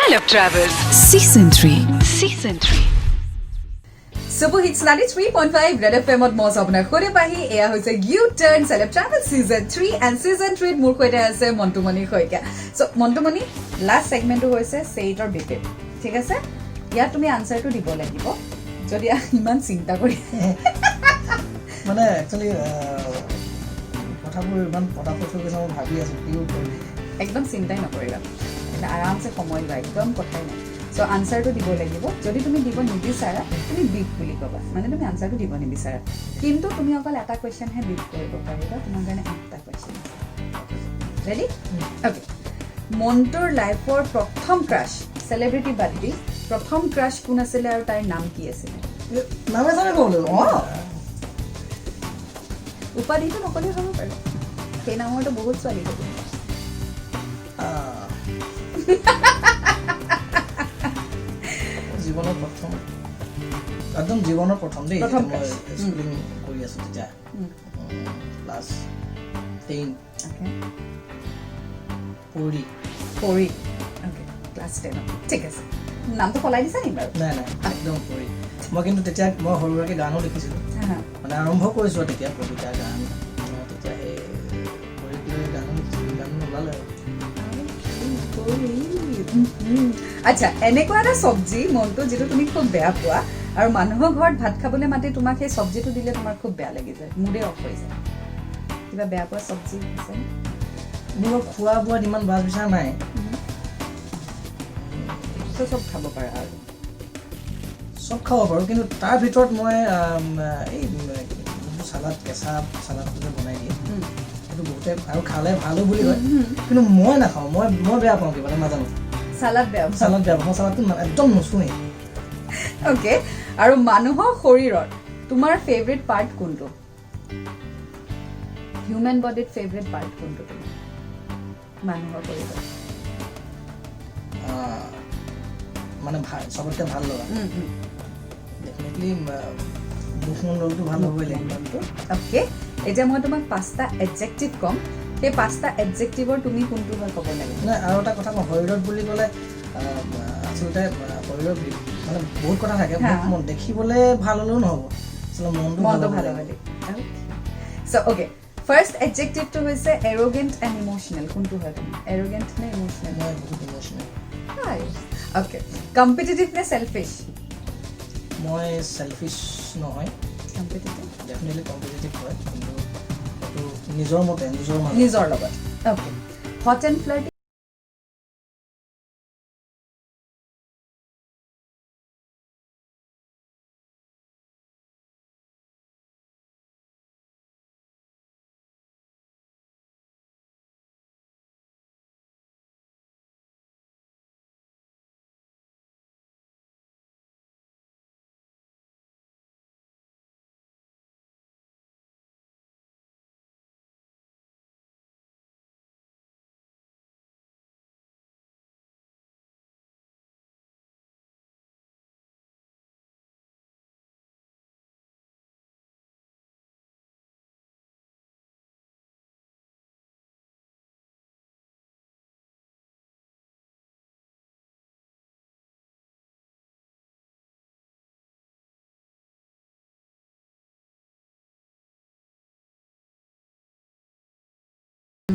Celeb Travels Season 3. Season 3. Super Hits 93.5 Red F এমত মই আছোঁ আপোনাৰ সৈতে পাহি। এয়া হৈছে U Turn Celeb Travel Season 3 and season 3ত মোৰ সৈতে আছে মণ্টুমণি শইকীয়া। চ' মণ্টুমণি, লাষ্ট ছেগমেণ্টটো হৈছে ছে it or beep it, ঠিক আছে? ইয়াত তুমি আনচাৰটো দিব লাগিব। যদি ইমান চিন্তা কৰি মানে একচুৱেলি কথাবোৰ ইমান পটাপট হৈ গৈছে, মই ভাবি আছোঁ কিও কৰিম। একদম চিন্তাই নকৰিবা, একদম আৰামছে সময় লোৱা, একদম কথাই নাই। চ' আনচাৰটো দিব লাগিব। যদি তুমি দিব নিবিচাৰা, তুমি বিপ বুলি ক'বা, মানে তুমি আনচাৰটো দিব নিবিচাৰা। কিন্তু তুমি অকল এটা কুৱেশ্যনহে বিপ কৰিব পাৰিবা। তোমাৰ কাৰণে আঠটা কুৱেশ্যন আছে। ৰেডি? অ'কে। মণ্টুৰ লাইফৰ প্ৰথম ক্ৰাছ, চেলিব্ৰিটি বাদ দি, প্ৰথম ক্ৰাছ কোন আছিলে আৰু তাইৰ নাম কি আছিলে? এ, নামে চামে ক'ব লাগিব? অঁ, উপাধিটো নক'লেও হ'ব বাৰু। সেই নামৰতো বহুত ছোৱালী থাকিব। আহ। জীৱনৰ প্ৰথম, একদম জীৱনৰ প্ৰথম দেই। প্ৰথম যেতিয়া মই crush। Schooling কৰি আছো তেতিয়া, ক্লাছ 10। পৰি। পৰি, অ'কে, ক্লাছ 10ত, ঠিক আছে। নামটো সলাই দিছা নেকি বাৰু? নাই নাই একদম পৰি। মই কিন্তু তেতিয়া মই সৰু সুৰাকৈ গানো লিখিছিলোঁ। মানে আৰম্ভ কৰিছোঁ আৰু তেতিয়া কবিতা, গান। মই তেতিয়া সেই পৰিক লৈ গানো লিখিছিলোঁ, গানো ওলালে আৰু। পৰি। আচ্ছা, এনেকুৱা এটা চব্জি মনটো যিটো তুমি খুব বেয়া পোৱা আৰু মানুহৰ ঘৰত ভাত খাবলৈ মাতি তোমাক সেই চব্জিটো দিলে তোমাৰ খুব বেয়া লাগি যায়, মুডেই অফ হৈ যায়। কিবা বেয়া পোৱা চব্জি আছে? মোৰ খোৱা বোৱাত ইমান বাছ বিচাৰ নাই। ত' চব খাব পাৰা আৰু? চব খাব পাৰোঁ, কিন্তু তাৰ ভিতৰত মই এই যোনটো চালাড, কেঁচা চালাডটো যে বনাই দিয়ে, সেইটো বহুতে আৰু খালে ভালো বুলি কয়, কিন্তু মই নাখাওঁ। মই বেয়া পাওঁ, কিবা এটা নাজানো। চালাড বেয়া পোৱা? চালাড বেয়া পাওঁ মই। চালাডটো একদম নুচোৱেই। অ'কে, আৰু মানুহৰ শৰীৰত তোমাৰ ফেভৰেট পাৰ্ট কোনটো? হিউমেন বডিত ফেভৰেট পাৰ্ট কোনটো তোমাৰ, মানুহৰ শৰীৰত? মানে ভাল, চবতকৈ ভাল লগা? উম, উম। ডেফিনেটলি মুখমণ্ডলটো ভাল হ'বই লাগিব। অ'কে, এতিয়া মই তোমাক পাঁচটা এডজেক্টিভ ক'ম। সেই পাঁচটা এডজেক্টিভৰ তুমি কোনটো হয় ক'ব লাগে। নাই, আৰু এটা কথা কওঁ, শৰীৰত বুলি ক'লে আচলতে শৰীৰৰ মানে বহুত কথা থাকে। মন দেখিবলৈ ভাল হ'লেও নহ'ব, আচলতে মনটো ভাল মনটো হ'ব ভাল লাগিব। হ'ব লাগিব। চ' অ'কে, ফাৰ্ষ্ট এডজেক্টিভটো হৈছে এৰগেণ্ট এণ্ড ইম'চনেল। কোনটো হয় তুমি, এৰগেণ্ট নে ইম'চনেল? মই বহুত ইম'চনেল। হয়, অ'কে। কম্পিটিটিভ নে চেলফিছ? মই চেলফিছ নহয়। কম্পিটিটিভ? ডেফিনেটলি কম্পিটিটিভ হয়, কিন্তু সেইটো নিজৰ মতে, নিজৰ মাজত। নিজৰ লগত, অ'কে। হট এণ্ড ফ্লাৰ্টি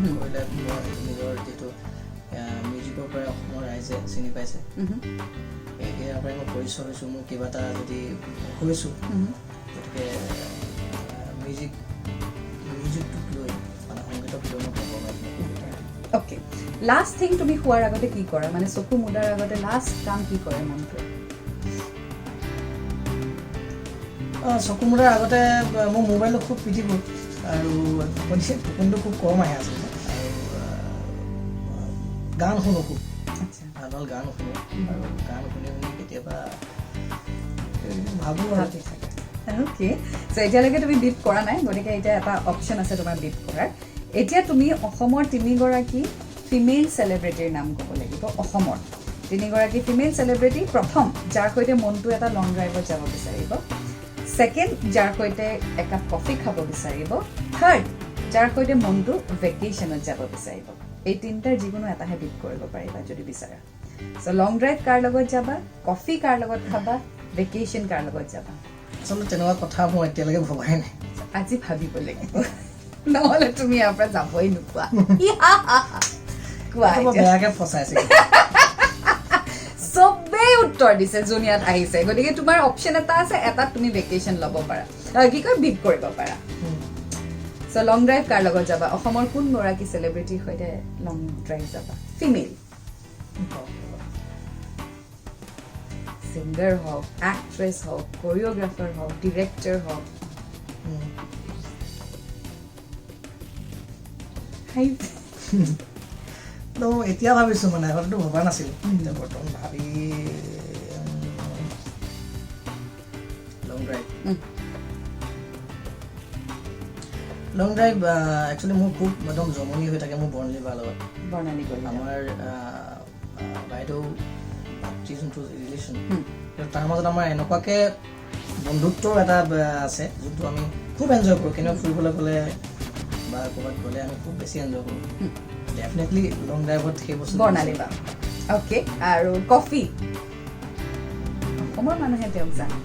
কৰিলে মই নিজৰ যিটো মিউজিকৰ পৰাই অসমৰ ৰাইজে চিনি পাইছে, ইয়াৰ পৰাই মই পৰিচয় হৈছোঁ, মোৰ কিবা এটা যদি হৈছোঁ, গতিকে মিউজিকটোক লৈ, মানে সংগীতক লৈ মই কম্প্ৰমাইজ নকৰোঁ। অ'কে, লাষ্ট থিং, তুমি শোৱাৰ আগতে কি কৰা? মানে চকু মুদাৰ আগতে লাষ্ট কাম কি কৰে মনটোৱে? চকু মুদাৰ আগতে মই মোবাইলটো খুব পিটিকোঁ আৰু টোপনি টোপনিটো খুব কম আহে আচলতে। আৰু গান শুনো খুব। ভাল ভাল গান শুনো আৰু গান শুনি শুনি কেতিয়াবা এই ভাবোঁ আৰু। ভাবি থাকা। অ'কে, চ' এতিয়ালৈকে তুমি বিপ কৰা নাই, গতিকে এতিয়া এটা অপশ্যন আছে তোমাৰ বিপ কৰাৰ। এতিয়া তুমি অসমৰ তিনিগৰাকী ফিমেল চেলিব্ৰিটিৰ নাম ক'ব লাগিব। অসমৰ তিনিগৰাকী ফিমেল চেলিব্ৰিটি। প্ৰথম, যাৰ সৈতে মনটো এটা লং ড্ৰাইভত যাব বিচাৰিব। ছেকেণ্ড, যাৰ সৈতে একাপ কফি খাব বিচাৰিব। থাৰ্ড, যাৰ সৈতে মনটো ভেকেশ্যনত যাব বিচাৰিব। এই তিনিটাৰ যিকোনো এটাহে বিপ কৰিব পাৰিবা যদি বিচাৰা। চ' লং ড্ৰাইভ কাৰ লগত যাবা, কফি কাৰ লগত খাবা, ভেকেশ্যন কাৰ লগত যাবা? আচলতে তেনেকুৱা কথা মই এতিয়ালৈকে ভবাই নাই। আজি ভাবিব লাগিব, নহ'লে তুমি ইয়াৰ পৰা যাবই নোপোৱা। কোৱা। এইটো বৰ এতিয়া। বেয়াকে ফচাইছে। চবেই উত্তৰ দিছে যোন ইয়াত আহিছে। গতিকে তোমাৰ অপশ্যন এটা আছে, এটাত তুমি ভেকেশ্যন ল'ব পাৰা, কি কয়, বিপ কৰিব পাৰা। চ' লং ড্ৰাইভ কাৰ লগত যাবা? অসমৰ কোন গৰাকী চেলিব্ৰিটিৰ সৈতে লং ড্ৰাইভ যাবা? ফিমেল ছিংগাৰ হওক, এক্ট্ৰেছ হওক, কৰিঅ'গ্ৰাফাৰ হওক, ডিৰেক্টৰ হওক। হাঁহিছে। তো এতিয়া ভাবিছো, মানে আগতেতো ভবা নাছিলো, এতিয়া বৰ্তমান ভাবি লং ড্ৰাইভ, লং ড্ৰাইভ একচুৱেলি মোৰ খুব একদম জমনি হৈ থাকে মোৰ বৰ্ণালী বাৰ লগত। বৰ্ণালী কলিতা। আমাৰ আহ, আহ, বাইদেউ ভাতৃ যোনটো ৰিলেশ্যন, তাৰ মাজত আমাৰ এনেকুৱাকে বন্ধুত্বৰ এটা আছে যোনটো আমি খুব এনজয় কৰোঁ। কেনেকুৱা ফুৰিবলৈ গ'লে বা ক'ৰবাত গ'লে আমি খুব বেছি এনজয় কৰোঁ। ডেফিনেটলি লং ড্ৰাইভত সেই বস্তু। বৰ্ণালী বা, অ'কে। আৰু কফি, অসমৰ মানুহে তেওঁক জানে।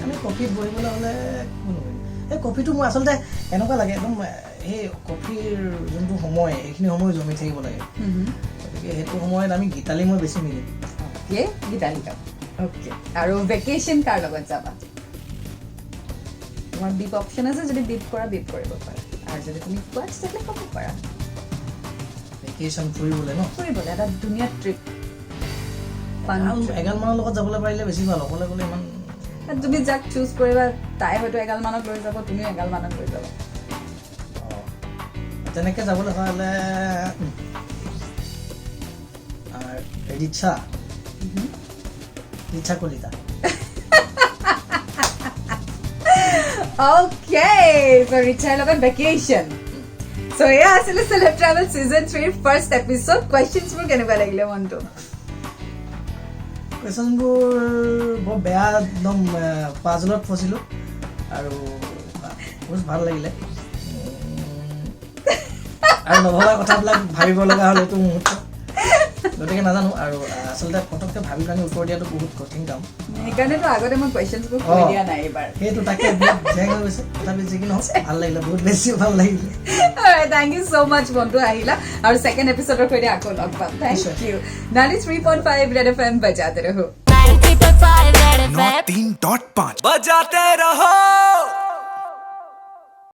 আমি কফিত বহিবলৈ হ'লে একো নকৰিম। এই কফিটো মোৰ আচলতে এনেকুৱা লাগে, একদম সেই কফিৰ যোনটো সময়, সেইখিনি সময় জমি থাকিব লাগে। গতিকে সেইটো সময়ত আমি গীতালি মই বেছি মিলিম। Okay, Gitali cup, okay. আৰু ভেকেশ্যন কাৰ লগত যাবা? তোমাৰ বিপ অপশ্যন আছে, যদি বিপ কৰা বিপ কৰিব পাৰা, আৰু যদি তুমি কোৱা তেতিয়াহ'লে ক'ব পাৰা। ভেকেশ্যন ফুৰিবলৈ ন? ফুৰিবলৈ এটা ধুনীয়া ট্ৰিপ। এগাল মানৰ লগত যাবলৈ পাৰিলে বেছি ভাল, অকলে গ'লে ইমান তুমি যাক চুজ কৰিবা, তাই হয়তো এগাল মানক লৈ যাব, তুমিও এগাল মানক লৈ যাবা। অঁ, তেনেকে যাবলৈ হ'লে ৰিচা, ৰিচা কলিতা। অ'কে, চ' ৰিচাৰ লগত ভেকেশ্যন। চ' এয়া আছিলে চেলেব ট্ৰেভেল ছিজন 3ৰ ফাৰ্ষ্ট এপিছড। কুৱেশ্যনছবোৰ কেনেকুৱা লাগিলে মনটো? কুৱেশ্যনবোৰ বৰ বেয়া, একদম পাজলত ফচিলোঁ আৰু বহুত ভাল লাগিলে। আৰু নভবা কথাবিলাক ভাবিব লগা হ'ল এইটো মুহূৰ্তত, গতিকে নাজানো। আৰু আচলতে পটককৈ ভাবি পেলাই উত্তৰ দিয়াটো বহুত কঠিন কাম। সেইকাৰণেতো আগতে মই কুৱেশ্যনছবোৰ কৈ দিয়া নাই এইবাৰ। সেইটো তাকে বহুত জেং হৈ গৈছে। তথাপি যি কি নহওক, ভাল লাগিলে, বহুত বেছি ভাল লাগিলে। Thank you so মাছ বন্ধু, আহিলা আৰু ছেকেণ্ড এপিছডৰ সৈতে আকৌ লগ পাম। Thank U. 93.5 red FM बजाते रहो। 93.5 Red नौ FM 3.5 बजाते रहो।